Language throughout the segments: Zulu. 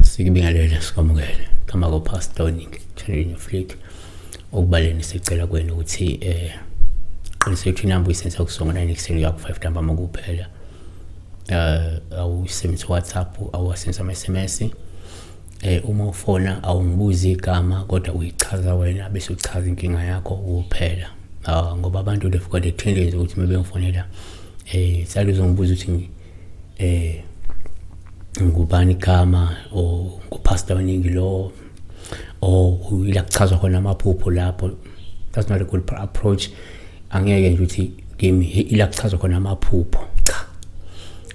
Sikubingelele, sikwamukele kama ko Pastor Oningi channel Flick. Okubaleni sicela kwenu ukuthi qinise ukuthi inamba uyisenza kusonga 9 ekuseni kuya ku-5 ntambama kuphela. Awusebenzisi WhatsApp, awuwasebenzisi ama-SMS. Uma ufona awungibuzi igama, kodwa uyichaza wena bese uchaza inkinga yakho kuphela. Ngoba abantu they've got a tendency ukuthi uma bengifonela sale uzongibuza ukuthi ngubani igama or nguPastor Oningi lo or ila kuchazwa khona amaphupho lapho. That's not a good approach. Angeke nje ukuthi kimi ila kuchazwa khona amaphupho, cha,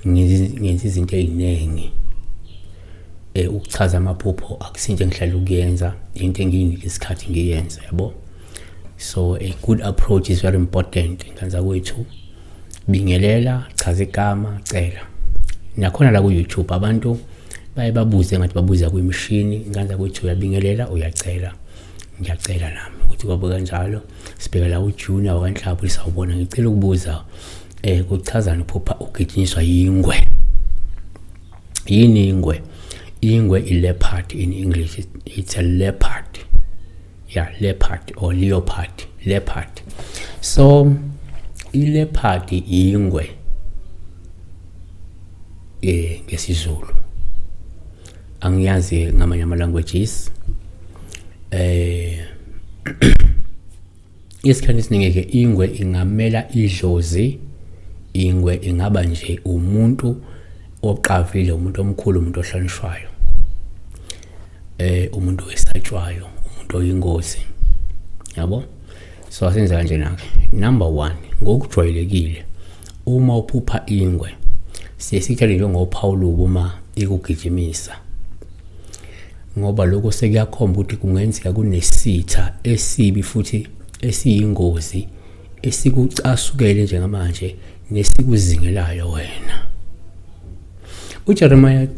ngenza izinto ey'ningi. Ukuchaza amaphupho akusinto engihlala ukuyenza, into engiyinika isikhathi ngiyenze, yabo. So a good approach is very important, nganza kwethu. Bingelela, chaza igama, cela. Nakhona la ku-YouTube abantu baye babuze ngathi babuza kwimishini. Nganza kwethu, uyabingelela, uyacela. Ngiyacela nami ukuthi kwabe kanjalo. Sibheka la uJunior wakwaNhlapho, sawubona, ngicela ukubuza kuchazani uphupha ugijinyiswa yingwe? Yini ingwe? Ingwe i-leopard in English. It's a leopard, yeah, leopard or leopard, leopard. So i-leopard ingwe ngesiZulu, angiyazi ngamanye ama languages. Isikhathi esiningi ke ingwe ingamela idlozi, ingwe ingaba nje umuntu oqavile, umuntu omkhulu, umuntu ohlonishwayo, umuntu wesatshwayo, umuntu oyingozi, yabo. So asenze kanjena ke. Number 1, ngokujwayelekile uma uphupha ingwe siye sithathe njengophawu lubi uma ikugijimisa, ngoba lokho sekuyakhomba ukuthi kungenzeka kunesitha esibi futhi esiyingozi esikucasukele njengamanje nesikuzingelayo wena. UJeremiah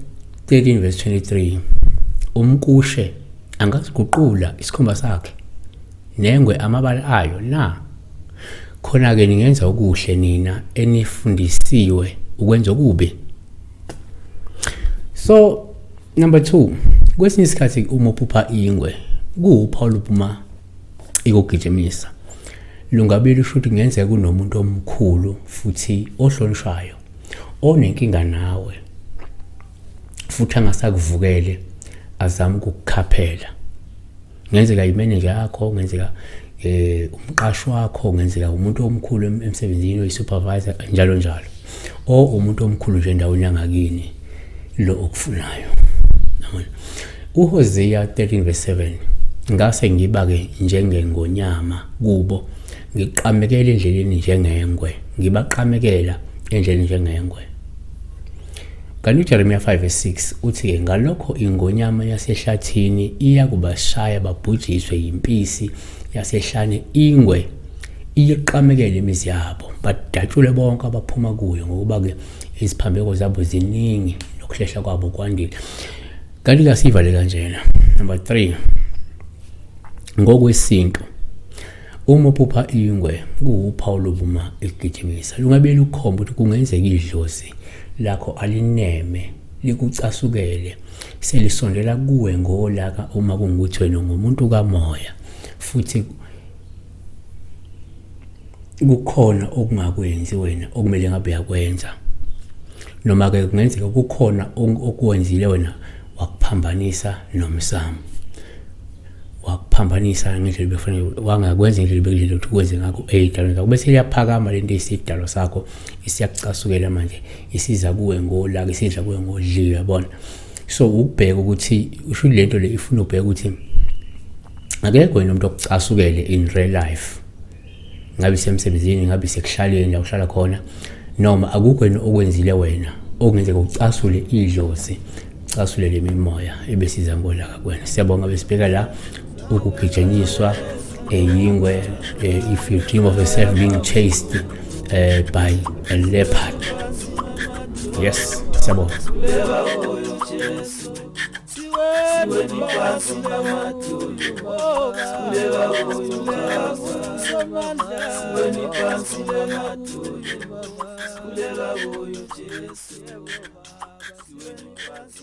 13 verse 23, umkushe angasiguqula isikhumba sakhe nengwe amabala ayo na? Khona-ke ningenza okuhle nina enifundisiwe ukwenza okubi. So number 2, kwesinye isikhathi uma uphupha ingwe kuwuphawu lupuma ikugijimisa, lungabe lusho ukuthi kungenzeka kunomuntu omkhulu futhi ohlonishwayo onenkinga nawe futhi angasakuvukele, azame ukukukhaphela. Kungenzeka imeneja yakho, kungenzeka umqashi wakho, kungenzeka umuntu omkhulu emsebenzini oyi-supervisor, njalo njalo, or umuntu omkhulu nje endaweni yangakini lo okufunayo, yabona. UHosea 13 verse 7, ngase ngiba-ke njengengonyama kubo, ngiqamekela endleleni njengengwe, ngibaqamekela endleleni njengengwe. Kanti uJeremiya 5 verse 6 uthi-ke, ngalokho ingonyama yasehlathini iyakubashaya babhujiswe yimpisi yasehlane, ingwe iyiqamekele imizi yabo, badatshule bonke abaphuma kuyo, ngokuba-ke iziphambeko zabo ziningi nokuhlehla kwabo kwandile. Kanti kasivale kanjena. Number 3, ngokwesintu uma uphupha ingwe kuwuphawu lobuma ekugijimisa, lungabe lukhomba ukuthi kungenzeka idlozi lakho alineme, likucasukele, selisondela kuwe ngolaka uma kungukuthi wena ungumuntu kamoya futhi kukhona okungakwenzi wena okumele ngabe uyakwenza, noma ke kungenzeka kukhona okwenzile wena wakuphambanisa nomsamo, wakuphambanisa ngendlela befanele wangakwenza, ngendlela bekulindele ukuthi ukwenze ngakho ey'dalweni zakho, bese iyaphakama lento eyisidalo sakho isiyakucasukela manje, isiza kuwe ngolaka, isidla kuwe ngodliwe, yabona. So ukubheka ukuthi usho lento le ifuna ubheka ukuthi akekho yena umuntu okucasukele in real life, ngabe isemsebenzini, ngabe isekuhlaleni la uhlala khona, noma akukho yena okwenzile wena okungenzeka ucasule idlozi, casule le mimoya ebesiza ngolaka kuwena. Siyabonga. Besibheka la ukugijinyiswa eyingwe, if you dream of yourself being chased by a leopard. Yes, siyabonga. Siweni phansi ngamadolo, sikhuleka kuye ubaba. Siweni phansi ngamadolo, sikhuleka kuye uJesu. Siweni phansi.